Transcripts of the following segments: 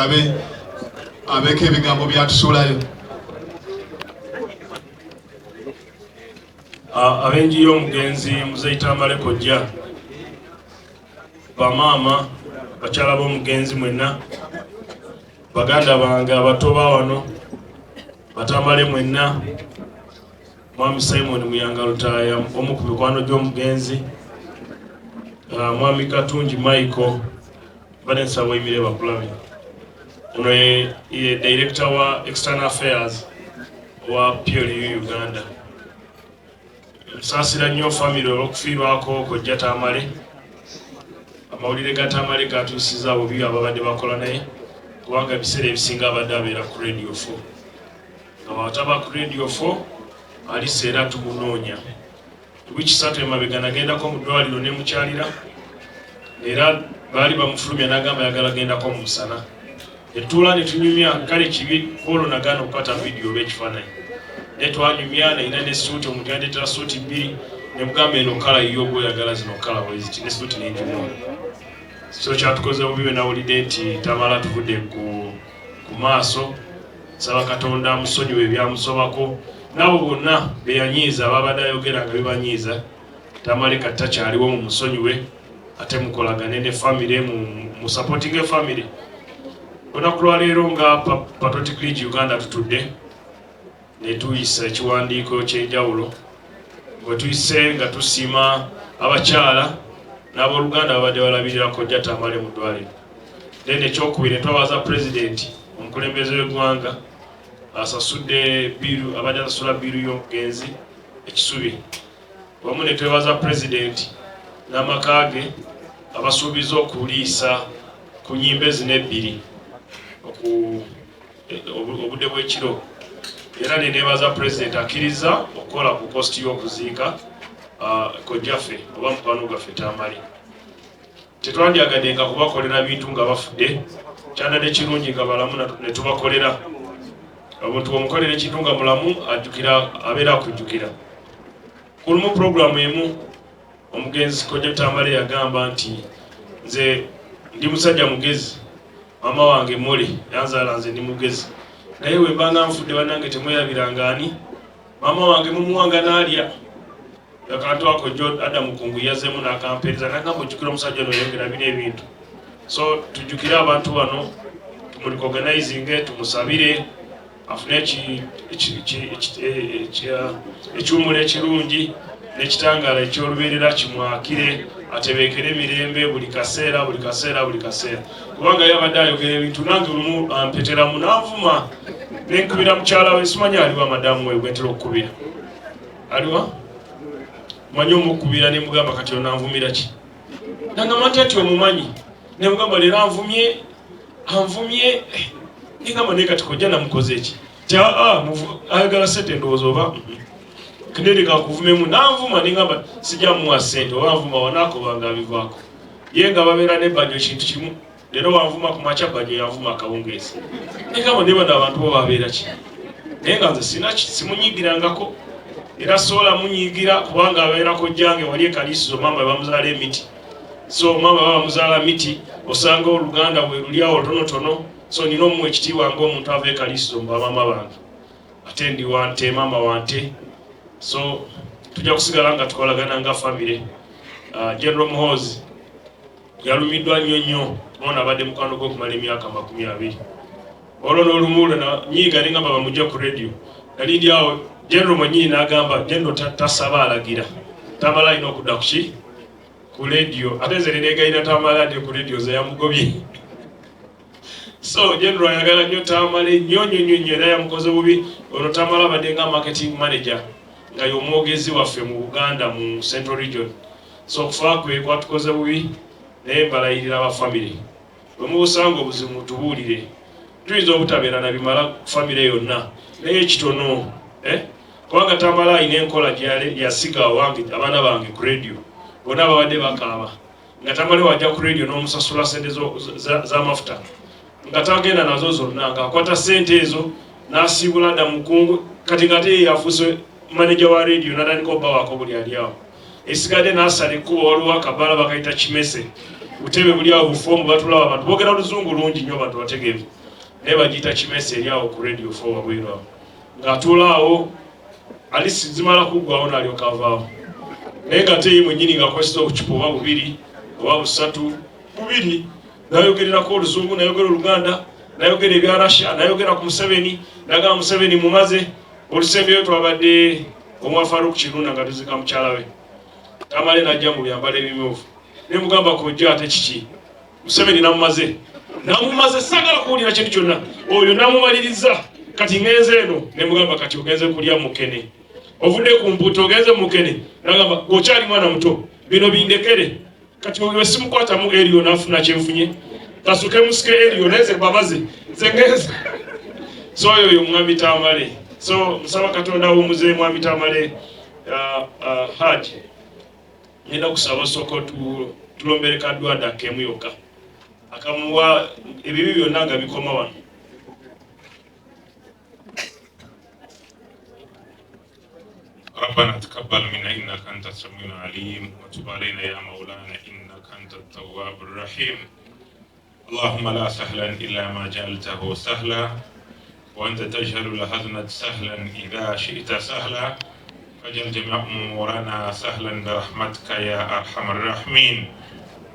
Musabe abeeko ebigambo byatusuulayo. Ab'enju y'omugenzi Muzeeyi Tamale Kojja, bamaama, bakyala b'omugenzi mwenna, baganda bange abato ba wano, Batamale mwenna, Mwami Simon Muyanga Lutaaya omu ku mikwano gy'omugenzi, Mwami Katungi Michael, bane nsaba oyimire bakulabe. Ono ye director wa External Affairs wa PLU Uganda. Nsaasira nnyo famire olw'okufiirwako Kojja Tamale. Amawulire ga Tamale gatuusiza bubi ababadde bakola naye, kubanga ebiseera ebisinga abadde abeera ku Radio 4. Nga bw'ataba ku Radio 4 alisa era tumunoonya. Wiiki 3 emabega nagendako mu ddwaliro ne mukyalira, era baali bamufulumya n'agamba ayagala gendako mu musana. Netuula ne tunyumya, kale kibi kwolwo nagaana okukwata vidiyo oba ekifaananyi. Naye twanyumya, nalina ne suuti, omuntu yandeetera suuti 2, ne mugamba eno kala yiyo gw'oyagala, zino kala bwe ziti, ne suuti n'engimuwa. So kyatukoze bubi bwe nawulidde nti Tamala tuvudde ku maaso. Nsaba Katonda amusonyiwe ebyamusobako, n'abo bonna be yanyiiza ababadde ayogera nga bibanyiiza. Tamale kati takyaliwo, mu musonyiwe, ate mukolagane ne famire, mu supporting famire. Olunaku lwaleero nga Patriotic League Uganda tutudde ne tuyisa ekiwandiiko ky'enjawulo bwe tuyise nga tusiima abakyala n'abooluganda ababadde balabirira Kojja Tamale mu ddwaliro. Then ekyokubiri, ne twabaza Pulezidenti omukulembeze w'eggwanga asasudde bill, abadde asasula bill y'omugenzi ekisubi, wamu ne twebaza Pulezidenti n'amaka ge abasuubiza okuliisa ku nnyimbe zino ebbiri obudde bw'ekiro. Era ne neebaza Pulezidenti akkiriza okukola ku cost y'okuziika kojjaffe oba mukwano gwaffe Tamale. Tetwandyagadde nga kubakolera bintu nga bafudde, kyandadde kirungi nga balamu ne tubakolera. Omuntu bw'omukolera ekintu nga mulamu ajjukira, abeera akujjukira. Ku lumu puroguramu emu omugenzi Kojja Tamale yagamba nti nze ndi musajja mugezi, maama wange Mole yanzaala nze ndi mugezi, naye bwe mbanga nfudde bannange temwerabiranga ani maama wange mumuwanga n'alya. Akantu ako jo Adamu Kungu yazzeemu n'akampeereza n'agamba ojjukira omusajja ono yayogera bino ebintu. So tujjukire abantu bano, tumurecognizinge, tumusabire afune ekiwummulo ekirungi n'ekitangaala eky'olubeerera kimwakire, atebeekere emirembe buli kaseera, buli kaseera, buli kaseera, kubanga ye abadde ayogera ebintu nange lumu ampeteramu n'anvuma nenkubira mukyala we, simanyi aliwa madamu we gwentera okukubira, aliwa manyi omukubira, ne mugamba kati onanvumira ki? Nangamba nti ati omumanyi, ne mugamba leero anvumye, anvumye, nengamba naye kati kojja namukoze ki? Ti aa ayagala sente ndowooza oba kinene kakuvumemu nanvuma, nengamba sijja muwa sente oba nvuma wanaakoba nga abivaako ye nga babeera ne Bajjo kintu kimu, leero wanvuma ku makya, Bajjo yanvuma akawungeezi, nengamba naye bano abantu bo babeera ki? Naye nga nze sina simunyigirangako era sobola munyigira kubanga abeera kojjange wali ekaliisizo, maama bamuzaala emiti, so maama baba bamuzaala miti, osanga oluganda bwe luli awo tonotono, so nina omuwa ekitiibwa ng'omuntu ava ekaliisizo mu bamaama bange, ate ndi wante, maama wante, so tujja kusigala nga tukolagana nga famire. General Muhoozi yalumiddwa nnyo nnyo, ono abadde mukwano gw'okumala emyaka 20. Olwo n'olumu nyiiga nengamba bamujja ku radio, nali ndi awo General mwennyini n'agamba General tasaba alagira, Tamala alina okudda kuki ku radio, ate nze nenegayira Tamala adde ku radio, ze yamugobye. So General ayagala nnyo Tamale nnyo nnyo nnyo nnyo, era yamukoze bubi. Ono Tamala abadde nga marketing manager, nga y'omwogezi waffe mu Buganda mu Central Region, so okufa kwe kwatukoze bubi, naye mbalayirira aba famire, bwe mubusanga obuzibu mutubuulire. Tuyinza obutabeera na bimala famire yonna, naye ekitono, eh? Kubanga Tamala alina enkola gyeyasiga wange abaana bange ku radio bonna babadde bakaaba nga Tamale wajja ku radio n'omusasula sente z'amafuta nga tagenda nazo zonna, ng'akwata sente ezo n'asiibula dda mukungu. Kati nga ate ye yafuuse maneja wa radio n'atandika obbawaako buli ali awo esigadde n'asala ekkubo. Waliwo akabaala bakayita Kimese, butebe buli awo bufoomu, batulaba abantu boogera luzungu lungi nnyo, abantu bategeevu. Naye bagiyita Kimese, eri awo ku Radio 4 wabweru awo, ng'atuula awo alisi zimala kuggwawo n'alyoka avaawo. Naye nga ate ye mwennyini ng'akozesa obucupa oba bubiri oba busatu, bubiri, nayogererako Oluzungu, nayogera Oluganda, nayogera ebya Russia, nayogera ku Museveni, nagamba Museveni mumaze. Olusembyeyo twabadde omwa Faruk Kirunda nga tuzika mukyala we Tamale, najja mu byambalo ebimyufu, nemugamba, "Kojja, ate kiki?" "Museveni namumaze, namumaze, sagala kuwulira kintu kyonna, oyo namumaliriza. Kati ngenze eno." Nemugamba, "Kati ogenze kulya mukene, ovudde ku mputo ogenze mukene." Nagamba, "Gwokyali mwana muto, bino bindekere." Kati wesimukwatamu eriyo nafuna kyenfunye, kasuke musike eriyo naye nze mbabaze, nze ngenze. So oyo oyo Mwami Tamale. So nsaba Katonda awumuze Mwami Tamale. Haji, ngenda kusaba osooka tulombere kadwada kemu yokka akamuwa ebibi byonna nga bikoma wano. ربنا تقبل منا إنك أنت السميع العليم وتب علينا يا مولانا إنك أنت التواب الرحيم. اللهم لا سهلا إلا ما جعلته سهلا وأنت تجعل الحزن سهلا إذا شئت سهلا، فاجعل جميع أمورنا سهلا برحمتك يا أرحم الراحمين.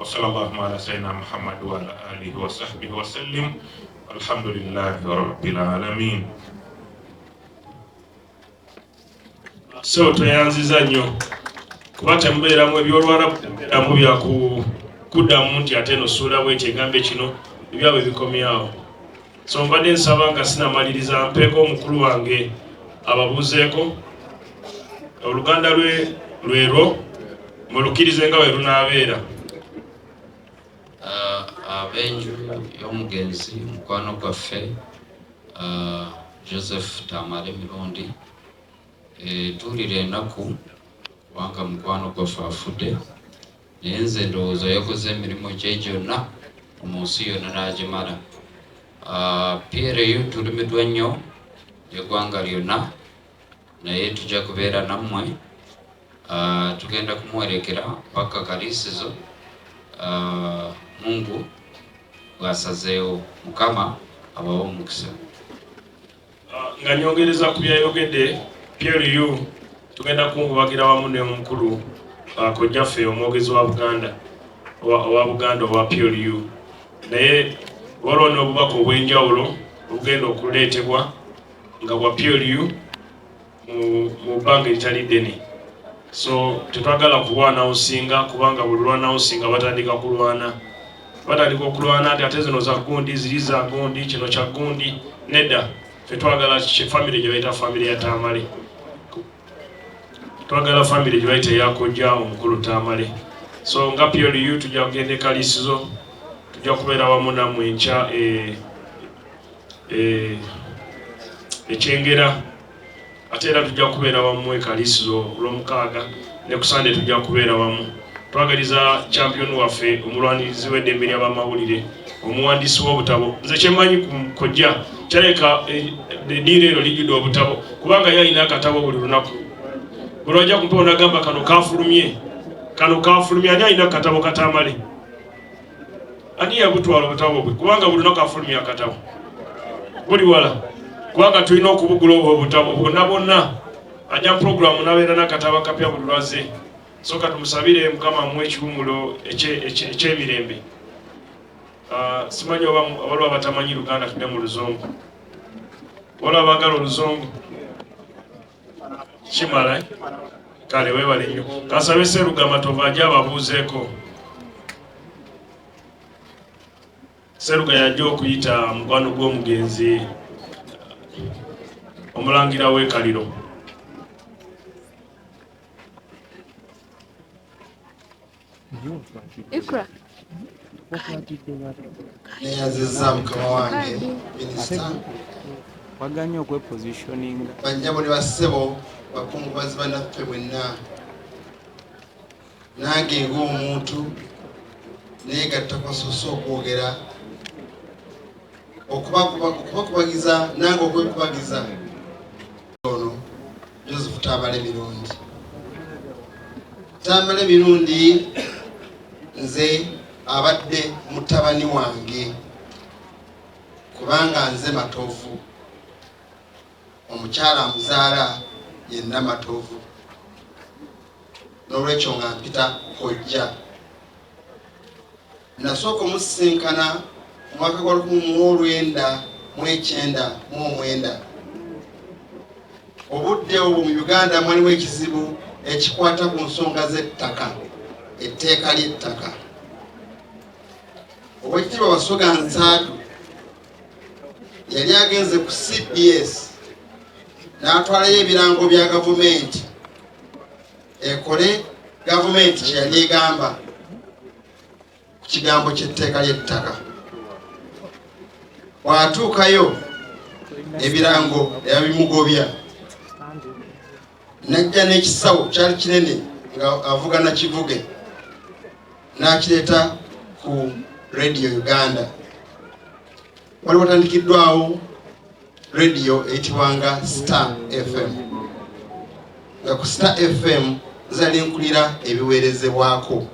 وصلى الله على سيدنا محمد وعلى آله وصحبه وسلم، الحمد لله رب العالمين. So tweyanziza nnyo kuba temubeeramu ebyolwarabu, temubeeramu byaku kuddamu nti ate eno suula bweti egambe kino, ebyabwe bikomyawo. So mbadde nsaba nga sinamaliriza mpeeko omukulu wange ababuuzeeko oluganda lwe lwerwo mulukirize nga bwe lunaabeera. Ab'enju y'omugenzi mukwano gwaffe Joseph Tamale Mirundi, tuwulira ennaku kubanga mukwano gwaffe afudde, naye nze ndowooza yakoze emirimu gye gyonna mu nsi yonna n'agimala. PLU tulumiddwa nnyo eggwanga lyonna, naye tujja kubeera nammwe. Tugenda kumuwerekera paka Kalisizo. Mungu bw'asazeewo. Mukama abawe omukisa. Nga nyongereza ku byayogedde, PLU tugenda kungubagira wamu ne omukulu kojjaffe omwogezi wa Buganda, owa Buganda owa PLU, naye waliwo n'obubaka obw'enjawulo obugenda okuleetebwa nga bwa PLU mu bbanga eritali ddene. So tetwagala kuba-announcinga kubanga buli lwa-announcinga batandika kulwana, batandika okulwana nti ate zino za gundi, ziri za gundi, kino kya gundi. Nedda, ffe twagala family gye bayita family ya Tamale, twagala family gye bayita eyakojja omukulu Tamale. So nga PLU tujja kugenda ekalisizo, tujja kubeera wamu nammwe enkya ekyengera, ate era tujja kubeera wamu ekalisizo olwomukaaga, ne ku Sande tujja kubeera wamu. Twagaliza champion waffe, omulwanirizi w'eddembe ly'abamawulire, omuwandiisi w'obutabo. Nze kyemmanyi ku kojja, kyaleka eddiiro ero lijjudde obutabo, kubanga ye alina akatabo buli lunaku. Buli wajja kumpewo nagamba, "Kano kafulumye, kano kafulumye." Ani alina akatabo katamale? Ani yabutwala obutabo bwe? Kubanga buli lunaku afulumya akatabo buli wala, kubanga tulina okubugula obwo obutabo bwonna bwonna. Ajja puroguramu nabeera n'akatabo akapya buli lwaze. So katumusabire Mukama amuwe ekiwumulo eky'emirembe. Simanyi oba waliwo abatamanyi Luganda, tudde mu Luzungu. Waliwo abaagala Oluzungu? Kimala, eh? Kale weebale nnyo. Kasabe Serugama Tova ajja ababuuzeeko. Seruga yajja okuyita mukwano gw'omugenzi omulangira w'ekaliro. Ikra. Neyanziza mukama wange minisita. Waganye okwepositioninga. Bannyabo ne bassebo, bakungubazi bannaffe bwenna, nange ng'omuntu neegatta kwasoose okwogera okubakubagiza, nange okwekubagiza ono Joseph Tamale Mirundi. Tamale Mirundi nze abadde mutabani wange, kubanga Kubanga nze Matovu, omukyala amuzaala yenna Matovu, n'olwekyo nga mpita kojja. Nasooka omusisinkana mu mwaka gwa 1999. Obudde obwo mu Uganda mwalimu ekizibu ekikwata ku nsonga z'ettaka, etteeka ly'ettaka. Owekitiibwa Basoga Nsaadu yali agenze ku CBS n'atwalayo ebirango bya gavumenti ekole gavumenti kye yali egamba ku kigambo ky'etteeka ly'ettaka. Bw'atuukayo ebirango yabimugobya, najja n'ekisawo kyali kinene nga avuga na kivuge, n'akireeta ku Radio Uganda. Wali watandikiddwawo radio eyitibwanga Star FM, nga ku Star FM nzali nkulira ebiweerezebwako.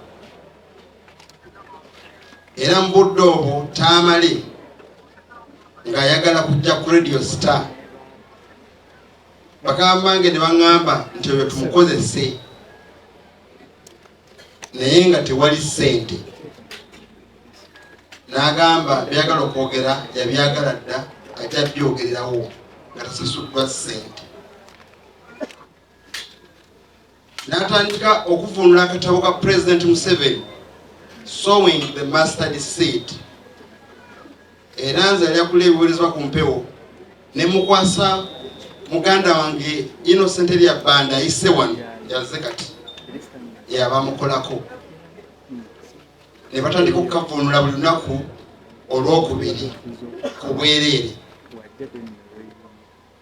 Era mu budde obwo Tamale ng'ayagala kujja ku Radio Star, bakama bange ne baŋŋamba nti oyo tumukozese, naye nga tewali ssente. N'agamba byagala okwogera yabyagala dda, ajja byogererawo nga tasasuddwa ssente. N'atandika okuvunula akatabo ka President Museveni, Sowing the Mustard Seed. Era nze yali akula ebiweerezebwa ku mpewo, ne mukwasa muganda wange Innocent Elia Banda ayise wano yaze kati yabamukolako, ne batandika okukavunula buli lunaku olwokubiri ku bwereere.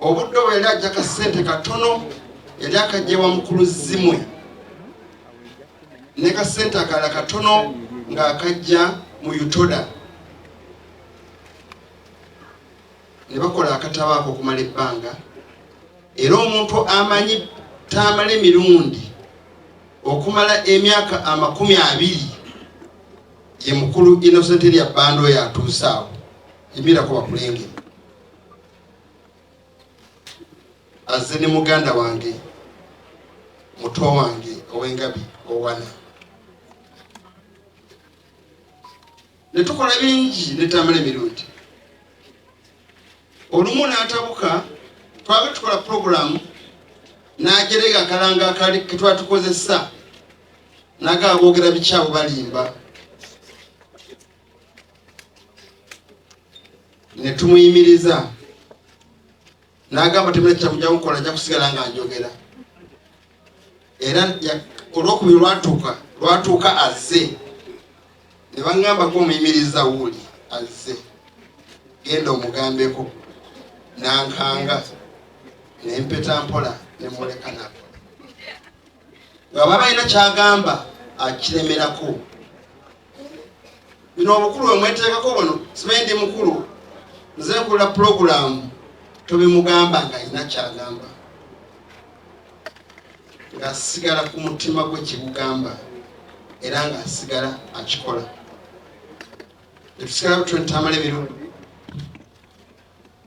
Obudde obwo yali ajja kasente katono, yali akajja wa mukulu Zimwe, ne kasente akalala katono ng'akajja mu Utoda. Ne bakola akatabo ako okumala ebbanga. Era omuntu amanyi Tamala emirundi okumala emyaka 20 ye mukulu Innocent Elia Banda oyo atuuse awo, yimirako bakulengere. Azze ne muganda wange, muto wange ow'engabi owana. Ne tukola bingi ne Tamala emirundi. Olumu n'atabuka, twaba tukola puroguramu, n'ajerega akalanga akali ke twatukozesa, n'agaba boogera bikyabo balimba. Ne tumuyimiriza, n'agamba temuna kyamujja kukola, nja kusigala nga njogera. Era olwokubiri lwatuuka azze, ne baŋŋamba ko omuyimiriza wuuli azze, genda omugambeko. Nankanga ne mpeta mpola ne muleka nako, nga baba alina kyagamba akiremerako. Bino obukulu bwe mweteekako buno, simanyi ndi mukulu, nze nkola pulogulaamu, tobimugamba ng'alina kyagamba, ng'asigala ku mutima gwe kyegugamba, era ng'asigala akikola. Netusigala Tamala emirundi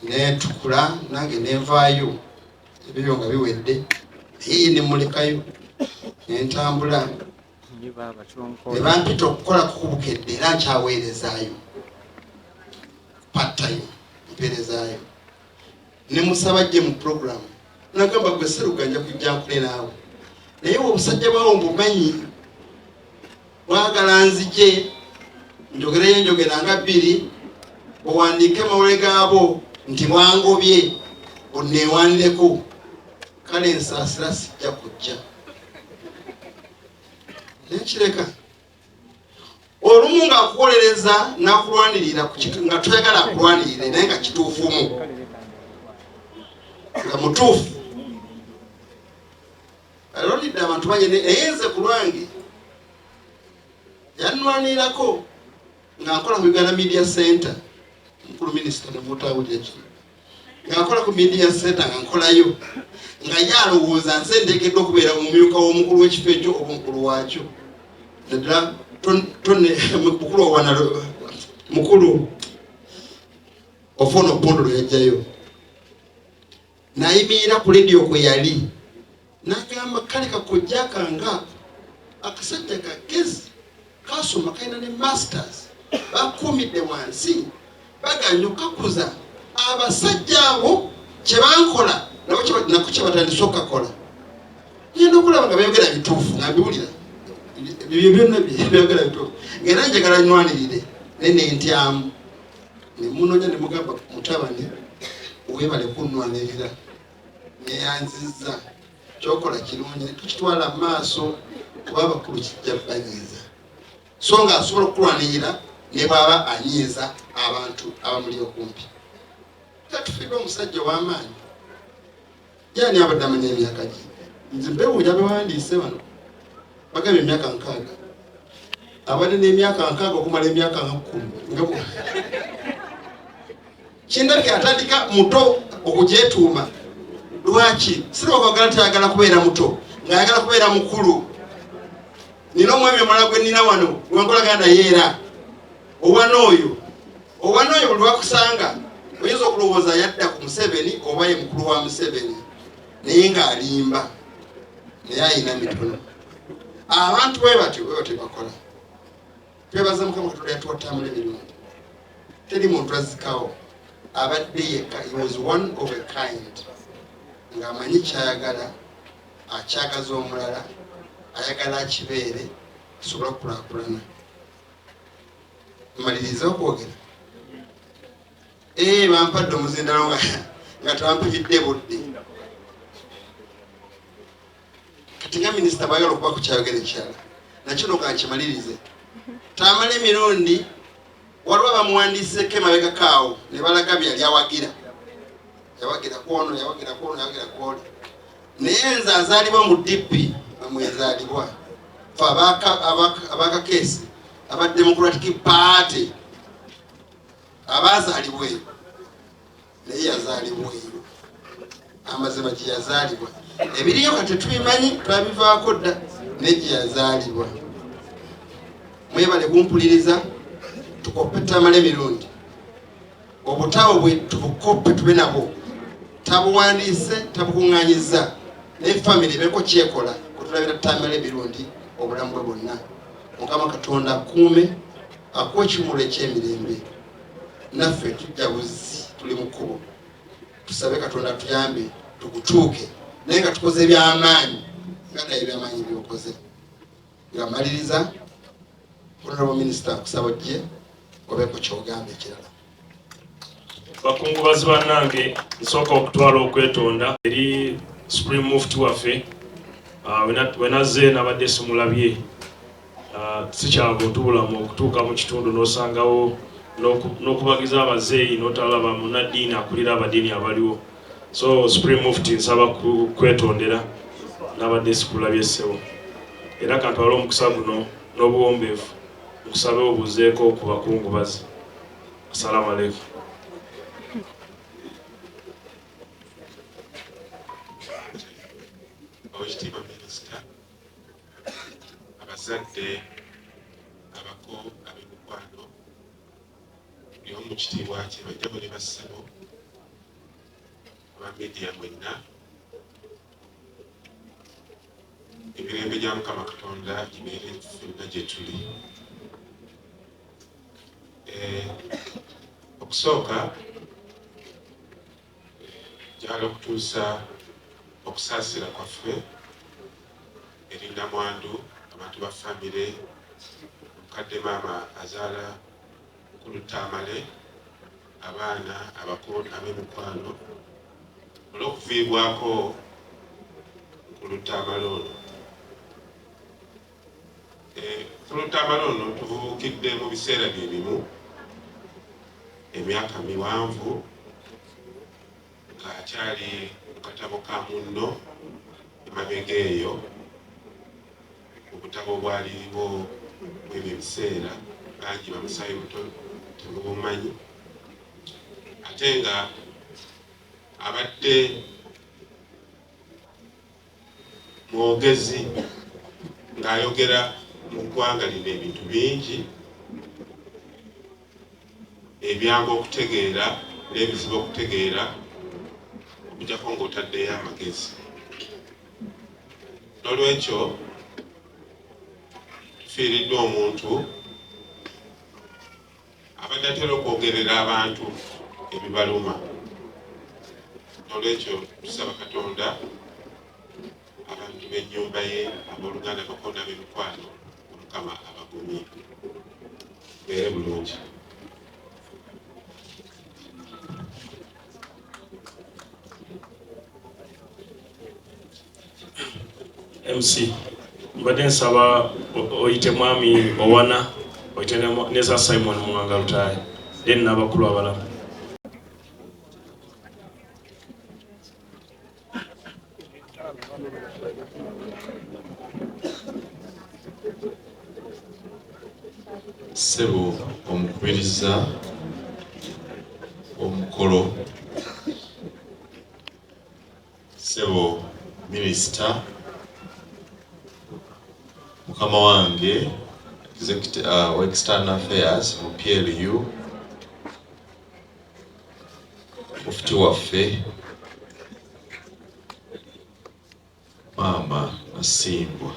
netukula, nange nenvaayo ebyo nga biwedde, naye ye nemulekayo nentambula, ne bampita okukola kukubukedde, era nkyaweerezaayo part time, mpeerezaayo. Ne musaba ajje mu program, nagamba gwe Seruga nja kujja nkule naawe, naye obusajja bwawo mbumanyi, bwagala nzije njogereyo enjogera nga bbiri, owandiike amawulire gaabo nti bwangobye onneewanireko, kale nsaasira sijja kujja. Nekireka. Olumu ng'akuwolereza n'akulwanirira ku kitu nga toyagala akulwanirire, naye nga kituufumu, nga mutuufu. Alwanidde abantu bangi, naye nze ku lwange yannwanirako nga nkola ku Uganda Media Center. Mukulu minisita nemutawulira kino, nga nkola ku Media Center, nga nkolayo, nga ye alowooza nze nteekeddwa okubeera omumyuka w'omukulu w'ekifo ekyo oba omukulu waakyo, naddala mukulu owana mukulu. Ofwono Opondo lwe yajjayo nayimirira ku lediyo kwe yali n'agamba, kale kakojja kanga akasajja kagezi kasoma kalina ne masters, bakuumidde wansi baganye okukakuza. Abasajja abo kyebankola nako kyebatandise okukakola. Ngenda okulaba nga byogera bituufu, nga mbiwulira bibyo byonna byogera bituufu, ngaera njagala nwanirire naye nentyamu. Nemunonya nemugamba, mutabani webale kunnwanirira, neyanziza, kyokola kirungi, tukitwala mu maaso kuba abakulu kijja banyiiza. So nga asobola okukulwanirira ne bwaba anyiiza abantu abamuli okumpi. Katufiirwa omusajja ow'amaanyi. Yani abadde amanya emyaka gye? Nze mbewuunya bewandiise bano bagambye emyaka 60. Abadde n'emyaka 60 okumala emyaka nga 10. Nga kindabika atandika muto okugyetuuma. Lwaki sirwakwagala? Tayagala kubeera muto, ng'ayagala kubeera mukulu. Nina omwami omulala gwe nina wano gwenkolagana naye, era owana oyo owana oyo buli lwakusanga oyinza okulowooza yadda ku Museveni oba ye mukulu wa Museveni, naye ng'alimba, naye ayina mitono. Abantu bwe batyo bwe batyo bakola. Twebaza Mukama Katonda yatuwa Tamale Mirundi. Teri muntu azikawo abadde yekka. He was one of a kind, ng'amanyi kyayagala, akyagaza omulala, ayagala akibeere tusobole okukulaakulana. Maliriza okwogera. Ee, bampadde omuzindalo nga tebampimidde budde. Kati nga minisita bwayagala okuba ku kyayogera ekirala, nakino kankimalirize. Tamala Emirundi waliwo abamuwandiiseko emabega kaawo ne balaga bye yali awagira, yawagira kwono, yawagira kwono, yawagira kwoli. Naye nze azaalibwa mu DP amwezaalibwa fe abakakeesi aba Democratic Party abazaalibwa eyo, naye yazaalibwa eyo. Amazima gye yazaalibwa ebiriyo kati tetubimanyi, twabivaako dda, naye gye yazaalibwa. Mwebale kumpuliriza. Tukoppe Tamala Emirundi, obutabo bwe tubukoppe, tube nabwo. Tabuwandiise, tabukuŋŋanyiza, naye family ebeko kyekola kutulabira Tamala Emirundi obulamu bwe bwonna. Mukama Katonda akuume, akuwa ekiwumulo ekyemirembe. Naffe tujja buzi, tuli mu kkubo. Tusabe Katonda tuyambe tukutuuke, naye nga tukoze ebyamaanyi nga naye ebyamaanyi byokoze. Nga maliriza, Honorable Minister, nkusaba ojje obeeko kyogamba ekirala. Bakungubazi bannange, nsooka okutwala okwetonda eri Supreme Mufti waffe. Wenazze nabadde simulabye. Si kya buntu bulamu okutuuka mu kitundu n'osangawo n'okubagiza abazeeyi n'otalaba munaddiini akulira abadiini abaliwo. So Supreme Mufti, nsaba kwetondera, nabadde sikulabye ssebo, era kantwale omukisa guno n'obuwombeefu nkusabe obuuzeeko ku bakungubazi. Assalamu alaikum. Owekitiibwa Minisita, abazadde, abako, ab'emikwano, buli omu mu kitiibwa kye, bajjabo ne bassebo, aba media mwenna, emirembe gya Mukama Katonda gibeere ffenna gye tuli. Okusooka njagala okutuusa okusaasira kwaffe eri namwandu, abantu ba famire, mukadde maama azaala mukulu Tamale, abaana, abako ab'emikwano, olw'okuviibwako mukulu Tamale ono. Mukulu Tamale ono tuvubukidde mu biseera bye bimu emyaka miwanvu ng'akyali mu katabo ka Munno emabega eyo, obutabo obwaliwo mwebyo ebiseera, bangi bamusayi muto temubumanyi, ate nga abadde mwogezi ng'ayogera mu ggwanga lino ebintu bingi ebyangu okutegeera. Era ebizibu okutegeera okujjako ng'otaddeyo amagezi. N'olwekyo tufiiriddwa omuntu abadde atera okwogerera abantu ebibaluma. N'olwekyo tusaba Katonda abantu b'ennyumba ye, abooluganda, abakondo, ab'emikwano, Omukama abagumye. Beere bulungi. MC mbadde nsaba oyite mwami Owana, oyite neza Simon Muwanga Lutaaya, then n'abakulu abalala. Ssebo omukubiriza omukolo, ssebo minisita, mukama wange external affairs mu PLU, mufti waffe maama Nasimbwa,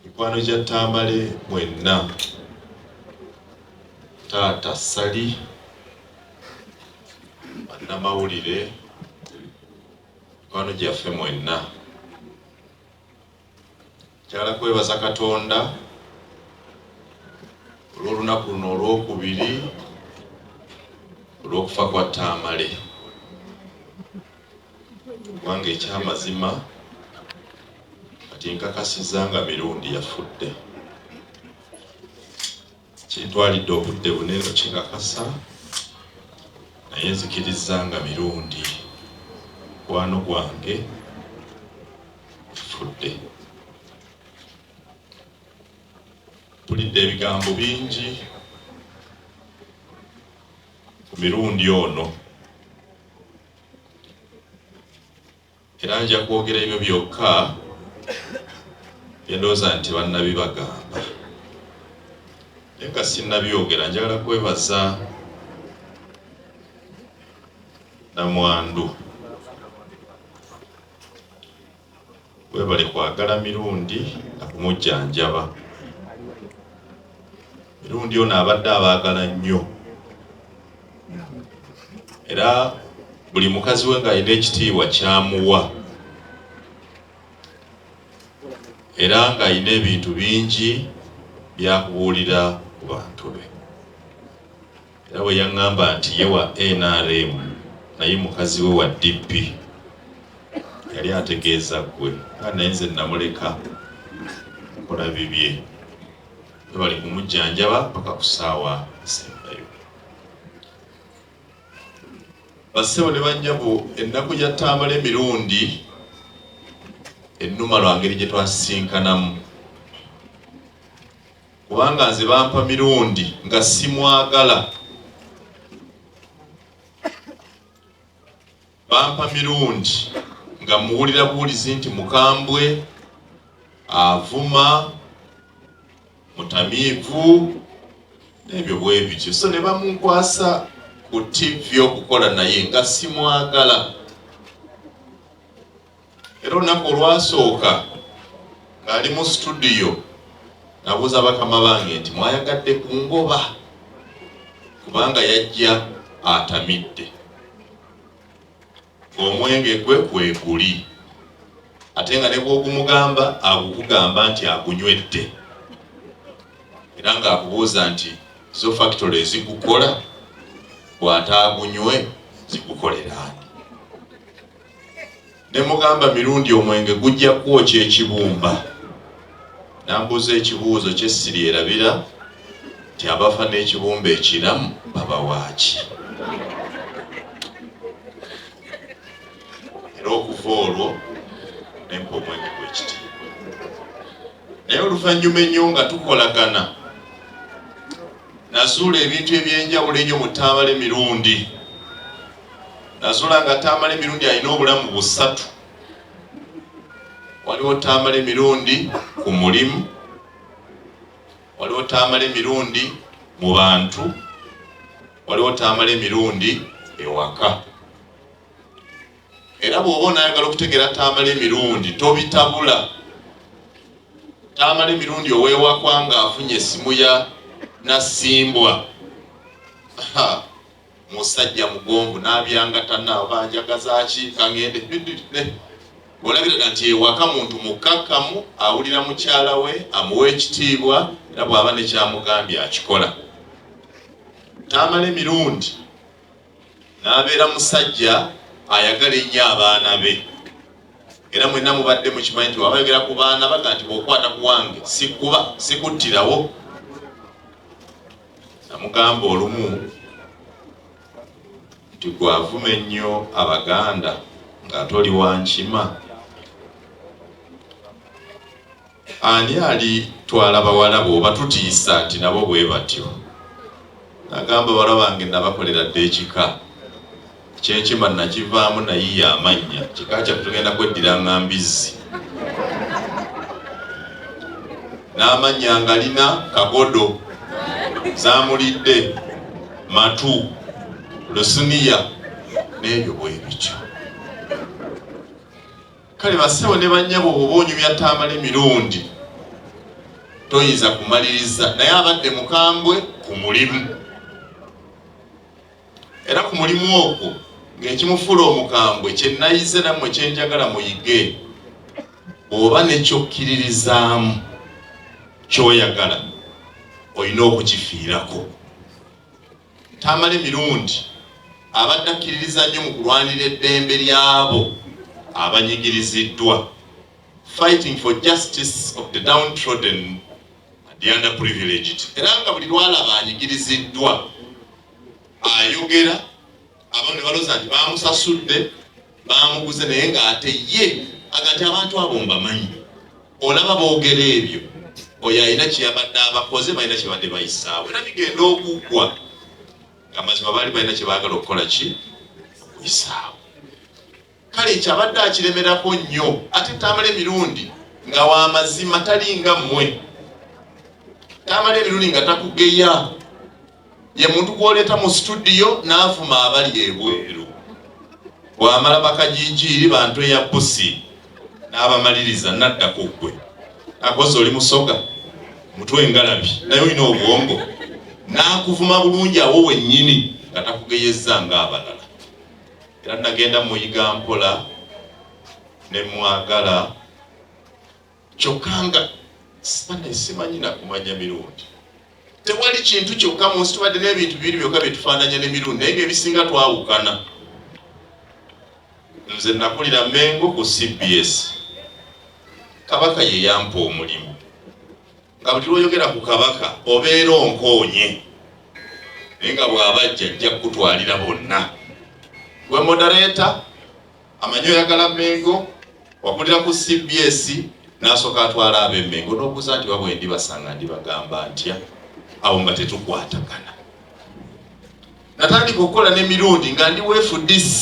mikwano gya Tamale mwenna, taata Ssali, bannamawulire, mikwano gyaffe mwenna, njagala kwebaza Katonda olw'olunaku luno olwokubiri olw'okufa kwa Tamale, kubanga ekyamazima kati nkakasiza nga Mirundi yafudde. Kintwalidde obudde bunene okikakasa, naye nzikirizza nga Mirundi mukwano gwange afudde. Mpulidde ebigambo bingi ku Mirundi ono, era nja kwogera ebyo byokka bye ndowooza nti bannabibagamba, naye nga sinnabyogera njagala kwebaza namwandu. Webale kwagala Mirundi na kumujjanjaba. Mirundi ono abadde abaagala nnyo, era buli mukazi we ng'alina ekitiibwa kyamuwa, era ng'alina ebintu bingi byakubuulira ku bantu be. Era bwe yaŋŋamba nti ye wa NRM naye mukazi we wa DP, yali ategeeza ggwe, nga naye nze namuleka kola bibye. Webale kumujjanjaba paka ku ssaawa esembayo. Bassebo ne bannyabo, ennaku gya Tamale Mirundi ennuma lwa ngeri gye twasisinkanamu, kubanga nze bampa Mirundi nga simwagala. Bampa Mirundi nga muwulira buwulizi nti mukambwe, avuma, mutamiivu n'ebyo bwe bityo, so ne bamunkwasa ku TV okukola naye nga simwagala. Era olunaku olwasooka ng'ali mu situdiyo nabuuza bakama bange nti mwayagadde kungoba, kubanga yajja atamidde ng'omwenge gwe kweguli, ate nga ne bw'ogumugamba agukugamba nti agunywedde, era ng'akubuuza nti zo factory ezigukola bw'ataagunywe zigukolera ani? Ne mugamba Mirundi omwenge gujja kwokya ekibumba. Nambuuza ekibuuzo kye siryerabira nti abafa n'ekibumba ekiramu baba waaki? Era okuva olwo nempa omwenge gw'ekitiibwa. Naye oluvannyuma ennyo nga tukolagana, nazuula ebintu eby'enjawulo ennyo mu Tamale Mirundi. Nazuula nga Tamale Mirundi alina obulamu busatu. Waliwo Tamale Mirundi ku mulimu, waliwo Tamale Mirundi mu bantu, Waliwo Tamale Mirundi ewaka. Era bw'oba onaayagala okutegeera Tamale Mirundi, tobitabula. Tamale Mirundi ow'ewakwa ng'afunye essimu ya Nasimbwa, musajja mugonvu n'abyanga tanaaba njagaza ki kangende. Olabira nti ewaka muntu mukkakkamu, awulira mukyala we, amuwa ekitiibwa, era bw'aba nekyamugambye akikola. Tamale Mirundi n'abeera musajja ayagala ennyo abaana be, era mwenna mubadde mukimanyi nti waba ayogera ku baana baga nti bw'okwata ku wange sikuba sikuttirawo. Namugamba olumu nti gwavuma ennyo Abaganda ng'ate oli wankima, ani alitwala bawala bo batutiisa nti nabo bwe batyo? Nagamba bawala bange nabakolera dda ekika kyenkima, nakivaamu nayiya amannya, kika kyaffe tugenda kweddira nga mbizzi n'amannya ngalina Kagodo, Zamulidde, Matu, Lusuniya n'ebyo bwe bityo. Kale bassebo ne bannyabo, bw'oba onyumya Tamale Mirundi toyinza kumaliriza, naye abadde mukambwe ku mulimu, era ku mulimu ogwo ng'ekimufuula omukambwe kye nayize nammwe kyenjagala muyige, bw'oba nekyokkiririzaamu ky'oyagala olina okukifiirako. Tamale Mirundi abadde akkiririza nnyo mu kulwanira eddembe ly'abo abanyigiriziddwa, fighting for justice of the downtrodden and the underprivileged, era nga buli lwalaba anyigiriziddwa ayogera. Abamu ne balowooza nti bamusasudde, bamuguze, naye ng'ate ye aga nti abantu abo mbamanyi, olaba boogera ebyo, oyo alina kyeyabadde abakoze, balina kyebadde bayisaawo, era bigenda okuggwa amazima baali balina kyebaagala okukola ki okuyisaawo. Kale ekyo abadde akiremerako nnyo. Ate Tamale Emirundi nga wamazima, talinga mmwe. Tamale Emirundi nga takugeya, ye muntu gwoleeta mu studio n'avuma abali ebweru, bw'amala bakajijiiri bantu eya pusi n'abamaliriza, nadda ku ggwe akoze oli musoga mutwe engalabi naye olina obwongo, n'akuvuma bulungi awo wennyini nga takugeyezza ng'abalala. Era nagenda muyiga mpola ne mwagala, kyokka nga simanyi nakumanya Mirundi. Tewali kintu kyokka mu nsi, tubadde n'ebintu bibiri byokka byetufaananya ne Mirundi, naye ngaebisinga twawukana. Nze nakulira Mengo ku CBS. Kabaka ye yampa omulimu, nga buli lwoyogera ku Kabaka obeera onkoonye, naye nga bw'abajja ajja kukutwalira bonna. Gwe moderator amanyi oyagala Mengo, wakulira ku CBS, n'asooka atwala ab'Emmengo n'obuuza nti babwe ndibasanga ndibagamba ntya? Awo nga tetukwatagana. Natandika okukola n'Emirundi nga ndi wa FDC,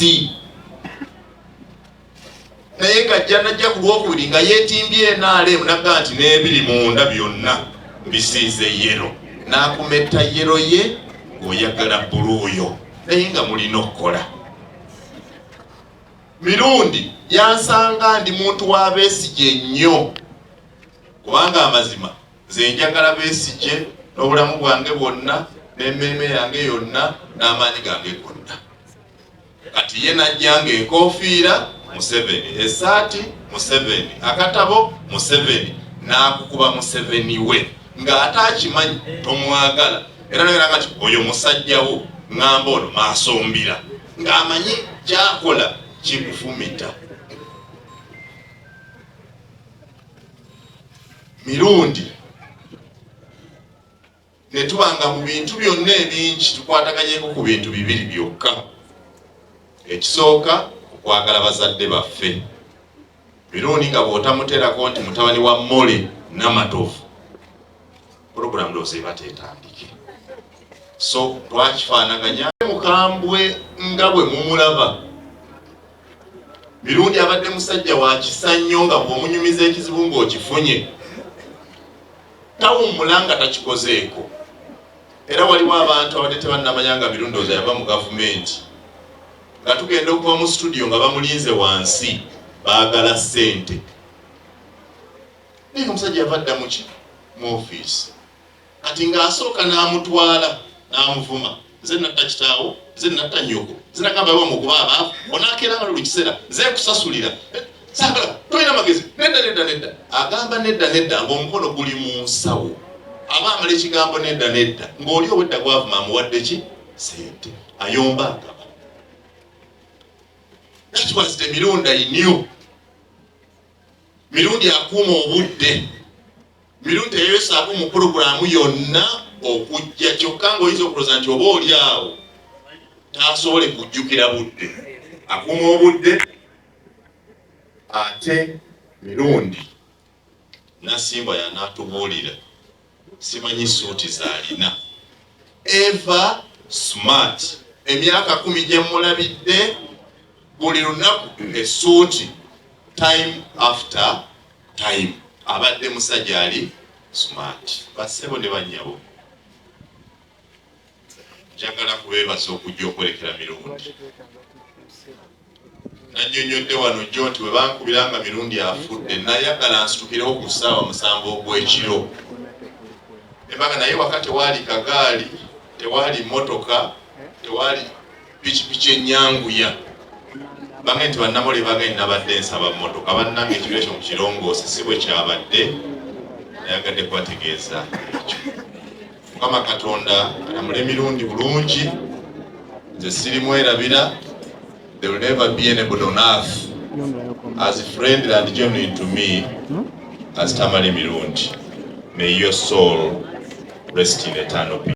naye ng'ajja najja ku Lwokubiri nga yeetimbye NRM, nagga nti n'ebiri munda byonna mbisiize yellow, n'akumetta yellow ye ng'oyagala blue yo, naye nga mulina okukola. Mirundi yansanga ndi muntu wa Besigye nnyo, kubanga amazima nze njagala Besigye n'obulamu bwange bwonna n'emmeeme yange yonna n'amaanyi gange gonna. Kati ye najjanga enkofiira Museveni, esaati Museveni, akatabo Museveni, n'akukuba Museveni we ng'ate akimanyi tomwagala, era nagamba nti oyo musajjawo ŋŋamba ono maasombira, ng'amanyi kyakola kikufumita. Mirundi ne tubanga mu bintu byonna ebingi tukwataganyeko ku bintu bibiri byokka. Ekisooka, okwagala bazadde baffe. Mirundi nga bw'otamuterako nti mutabani wa Mole Namatovu, puroguramu ndowooza eba teetandike. So twakifaanaganya. Mukambwe nga bwe mumulaba, Mirundi abadde musajja wa kisa nnyo, nga bw'omunyumiza ekizibu ng'okifunye tawummula nga takikozeeko. Era waliwo abantu abadde tebannamanya nga Mirundi oza yava mu gavumenti, nga tugenda okuva mu studio nga bamulinze wansi baagala ssente, naye nga omusajja yava dda muki mu ofiisi. Kati ng'asooka n'amutwala n'amuvuma, nze natta kitaawo, nze natta nnyoko, nze nagamba wamu okuba abaavu, onaakeera nga buli kiseera nze nkusasulira, saagala, tolina magezi, nedda nedda nedda. Agamba nedda nedda ng'omukono guli mu nsawo, aba amala ekigambo nedda nedda ng'oli obwedda gwavuma amuwadde ki sente, ayomba agaba. That was the Mirundi I knew. Mirundi akuuma obudde. Mirundi teyeyosaako mu pulogulaamu yonna okujja, kyokka ng'oyinza okulowooza nti oba oli awo taasobole kujjukira budde. Akuuma obudde. Ate Mirundi Nasimbwa y'anaatubuulira, simanyi suuti z'alina. Eva smart, emyaka 10 gye mmulabidde, buli lunaku essuuti, time after time. Abadde musajja ali smart. Bassebo ne bannyabo, njagala kubeebaza okujja okwerekera Mirundi. Nannyonnyodde wano jjo nti bwe bankubira nga Mirundi afudde, nayagala nsitukirewo ku ssaawa 7 ogw'ekiro embaga, naye waka tewaali kagaali, tewaali mmotoka, tewaali pikipiki ennyanguya. Bange nti bannamawulire bagende nabadde nsaba mmotoka, bannange ekiro ekyo mukirongoose, si bwe kyabadde. Nayagadde kubategeeza ekyo. Mukama Katonda alamule Mirundi bulungi. Nze sirimwerabira. There will never be anybody on earth as friendly and genuine to me as Tamale Mirundi. May your soul rest in eternal peace.